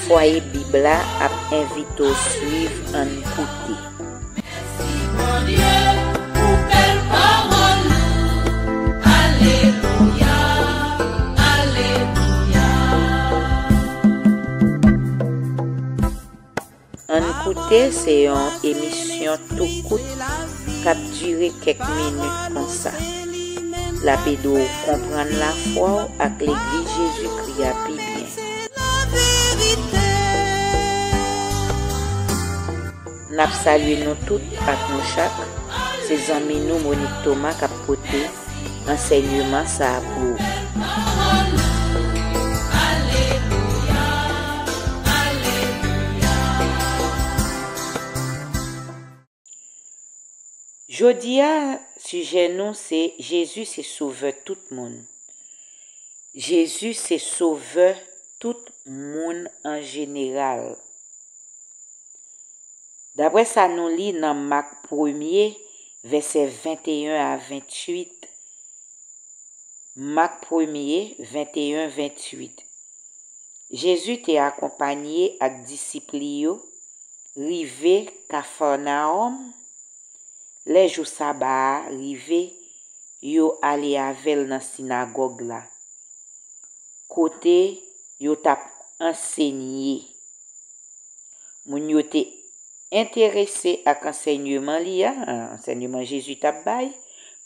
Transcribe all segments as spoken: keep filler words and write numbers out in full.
Fwaye Bib la ap envite w swiv Ann Koute. Ann Koute se yon emisyon tou kout k ap dire kèk minit konsa. L ap ede w konprann lafwa w ak Legliz Jezikri a pi byen. N ap salye nou tout ak nou chak. Se zanmi nou Monique Thomas k ap pote ansèyman sa a pou ou. Jodi a, sijè nou se Jezi se Sovè tout moun. Jezi se Sovè tout moun an jeneral. Daprè sa nou li nan Mak premye, vèsè venteyen a venntuit, Mak premye, venteyen, venntuit. Jezi te akonpaye ak disip li yo rive Kafanawòm. Lè jou saba a rive, yo ale avè l nan sinagòg la, kote yo t ap ansenye. Moun yo te enterese ak ansèyman li a, ansèyman Jezi t ap bay,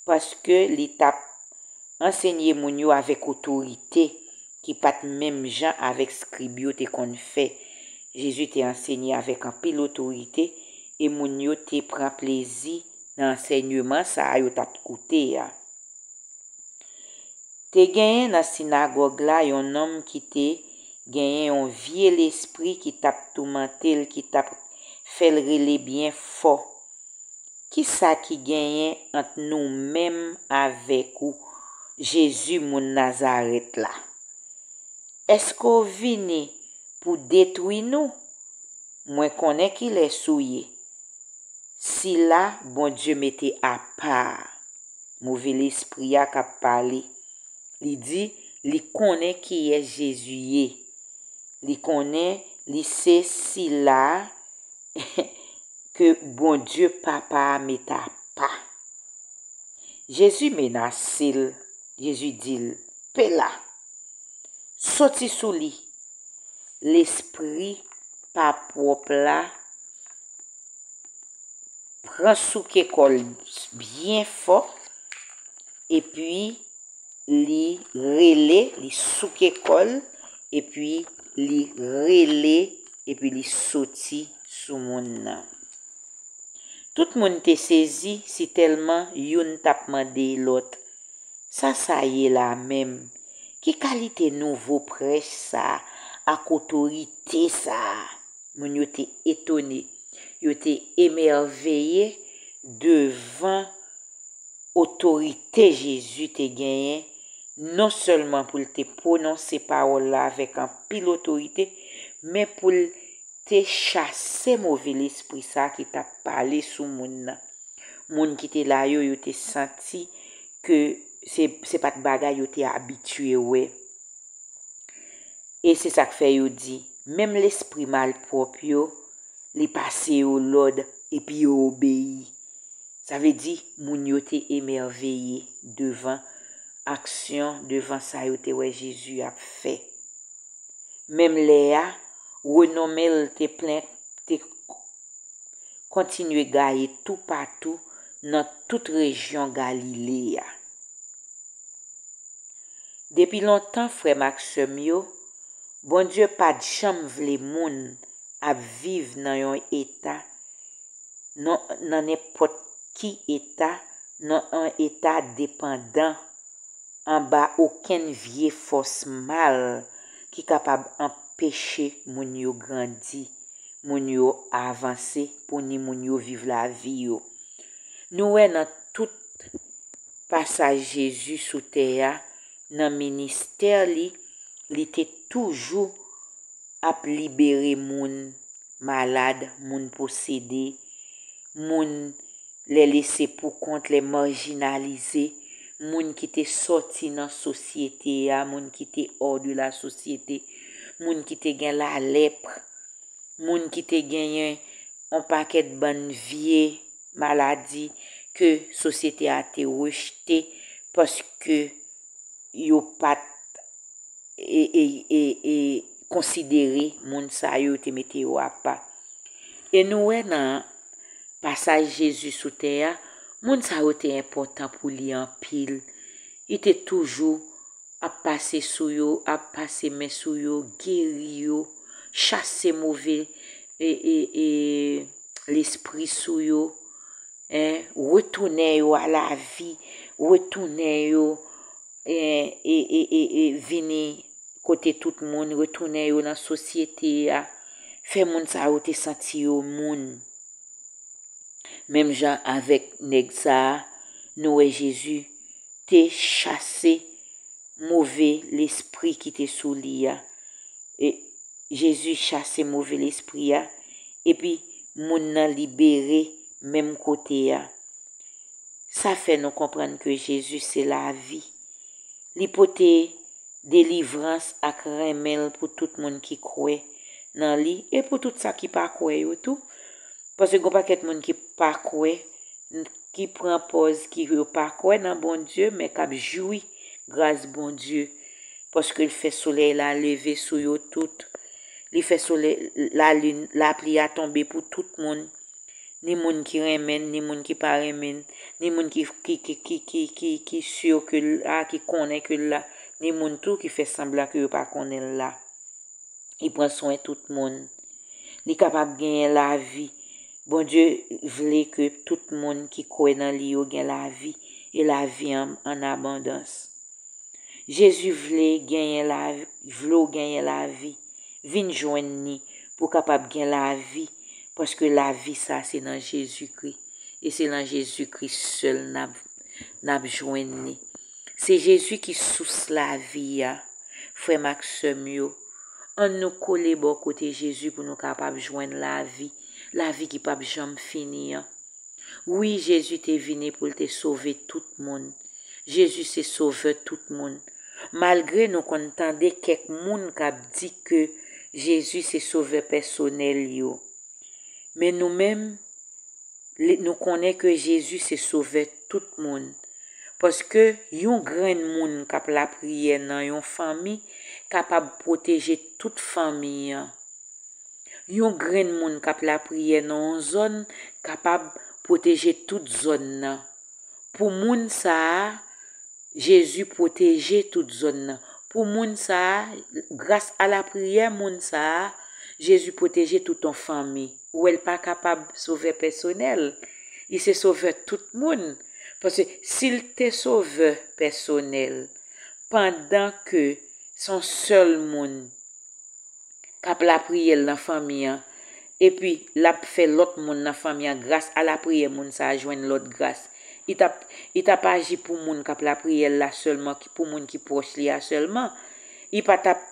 paske li t ap ansenye moun yo avèk otorite ki pa t menm jan avèk skrib yo te konn fè. Jezi te ansenye avèk anpil otorite, e moun yo te pran plezi nan ansèyman sa a yo t ap koute a. Te genyen nan sinagòg la yon nonm ki te genyen yon vye lespri ki t ap toumante l, ki t ap fè l rele byen fò: "Ki sa ki genyen ant nou menm avèk ou, Jezi, moun Nazarèt la? Èske w vini pou detwi nou? Mwen konnen kilès ou ye, sila Bondye mete apa a." Move lespri a k ap pale. Li di li konnen kiyès Jezi ye. Li konnen li se sila ke Bondye Papa a met apa. Jezi menase l. Jezi di l: "Pela, soti sou li." Lespri pa pwòp la pran souke kò l byen fò, epi li rele, li souke kò l, epi li rele, epi li soti sou moun nan. Tout moun te sezi, sitèlman youn t ap mande lòt: "Sa sa ye la menm? Ki kalite nouvo prèch sa a ak otorite sa a?" Moun yo te etone, yo te emèveye devan otorite Jezi te genyen, non sèlman pou l te pwononse pawòl la avèk anpil otorite, men pou l te chase move lespri sa a ki t ap pale sou moun nan. Moun ki te la yo, yo te santi ke se, se pa t bagay yo te abitye wè. E se sa k fè yo di, menm lespri malpwòp yo, li pase yo lòd epi yo obeyi. Sa vle di, moun yo te emèveye devan aksyon, devan sa yo te wè Jezi ap fè. Menm lè a, renonmen l te plen, te kontinye gaye toupatou nan tout rejyon Galile a. Depi lontan, frè m ak sè m yo, Bondye pa t janm vle moun ap viv nan yon eta, nan, nan nenpòt ki eta, nan yon eta depandan anba okenn vye fòs mal ki kapab anpeche moun yo grandi, moun yo avanse, pou ni moun yo viv lavi yo. Nou wè nan tout pasaj Jezi sou tè a, nan ministè li, li te toujou ap libere moun malad, moun posede, moun lè lese pou kont, lè majinalize, moun ki te sòti nan sosyete a, moun ki te hors de la société, moun ki te gen lalèp, moun ki te genyen yon pakèt bann vye maladi ke sosyete a te rejte paske yo pa t e, e, e, e konsidere moun sa yo, yo te mete yo apa. E nou wè nan pasaj Jezi sou tè a, moun sa yo te enpòtan pou li anpil. Li te toujou ap pase sou yo, ap pase men sou yo, geri yo, chase move e, e, e, lespri sou yo, en, retounen yo a lavi, retounen yo, en, e, e, e, e vini kote tout moun, retounen yo nan sosyete a, fè moun sa yo te santi yo moun. Menm jan avèk nèg sa a, nou wè Jezi te chase move lespri ki te sou li a. E Jezi chase move lespri a, epi moun nan libere menm kote a. Sa fè nou konprann ke Jezi se lavi. Li pote delivrans ak renmen l pou tout moun ki kwè nan li e pou tout sa ki pa kwè yo tou. Paske gen yon pakèt moun ki pa kwè, ki pran pòz ki yo pa kwè nan Bondye, men k ap jwi gras Bondye. Paske l fè solèy la leve sou yo tout. Li fè solèy, lalin, lapli a tonbe pou tout moun. Ni moun ki renmen l, ni moun ki pa renmen l, ni moun ki, ki, ki, ki, ki, ki, ki si ke l la, ki konnen ke l la, ni moun tou ki fè sanblan ke yo pa konnen l la. Li pran swen tout moun. Li kapab genyen lavi. Bondye vle ke tout moun ki kwè nan li yo gen lavi, e lavi an, an abondans. Jezi vle genyen lavi, vle w genyen lavi. Vin jwenn ni pou w kapab gen lavi, paske lavi sa se nan Jezikri. E se nan Jezikri sèl n ap, n ap jwenn ni. Se Jezi ki sous lavi a. Frè m ak sè m yo, ann nou kole bò kote Jezi pou nou kapab jwenn lavi, lavi ki p ap janm fini an. Wi, Jezi te vini pou l te sove tout moun. Jezi se sovè tout moun. Malgre nou konn tande kèk moun k ap di ke Jezi se sovè pèsonèl yo, men nou menm, li, nou konnen ke Jezi se sovè tout moun. Paske yon grenn moun k ap lapriyè nan yon fanmi kapab pwoteje tout fanmi an. Yon grenn moun k ap lapriyè nan yon zòn kapab pwoteje tout zòn nan. Pou moun sa a, Jezi pwoteje tout zòn nan. Pou moun sa a, gras a lapriyè moun sa a, Jezi pwoteje tout yon fanmi. Ou wè l pa kapab sovè pèsonèl. Li se sovè tout moun. Paske si l te sovè pèsonèl, pandan ke se yon sèl moun k ap lapriyè l nan fanmi an, epi l ap fè lòt moun nan fanmi an, gras a lapriyè moun sa a, jwenn lòt gras. Li t ap, li t ap aji pou moun k ap lapriyè l la sèlman, ki, pou moun ki pwòch li a sèlman. Li pa t ap,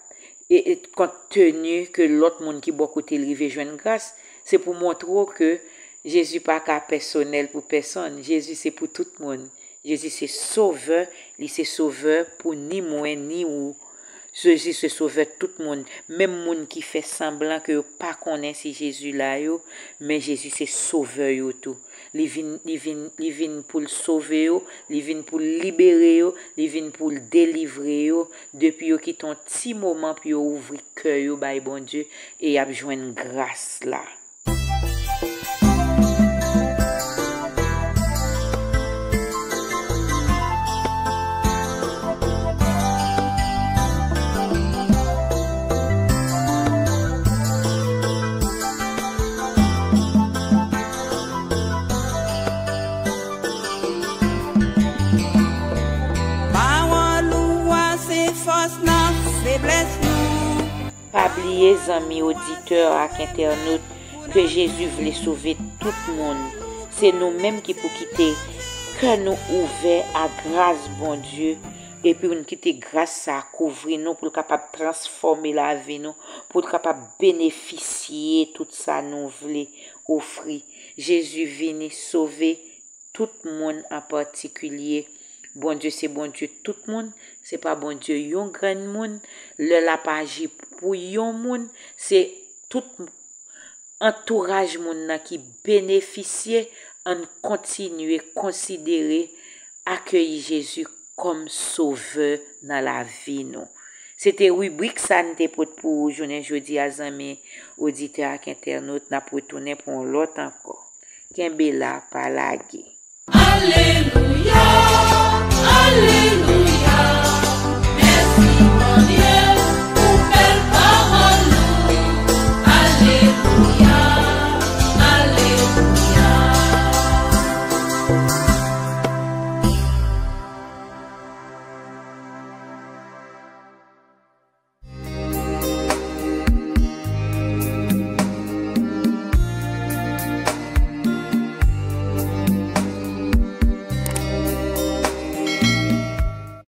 e, e, kont teni ke lòt moun ki bò kote l rive jwenn gras. Se pou montre w ke Jezi pa ka pèsonèl pou pèsonn. Jezi se pou tout moun. Jezi se sovè, li se sovè pou ni mwen ni ou. Jezi se sovè tout moun, menm moun ki fè sanblan ke yo pa konnen si Jezi la yo, men Jezi se sovè yo tou. Li vin, li vin, li vin pou l sove yo, li vin pou l libere yo, li vin pou l delivre yo, depi yo kite yon ti moman pou yo ouvri kè yo bay Bondye, e y ap jwenn gras la. Pawòl ou a se fòs nan feblès nou. Pa bliye, zanmi oditè ak entènot, ke Jezi vle sove tout moun. Se nou menm ki pou kite kè nou ouvè a gras Bondye, epi nou kite gras sa a kouvri nou pou l kapab transfòme lavi nou, pou l kapab benefisye tout sa nou vle ofri. Jezi vini sove tout moun an patikilye. Bondye se Bondye tout moun, se pa Bondye yon grenn moun. Lè l ap aji pou yon moun, se tout antouraj moun nan ki benefisye. Ann kontinye konsidere, akeyi Jezi kòm Sovè nan lavi nou. Se te ribrik sa n te pote pou ou jounen jodi a, zanmi oditè ak entènot. N ap retounen pou yon lòt ankò. Kenbe la, pa lage. Alelouya, alelouya.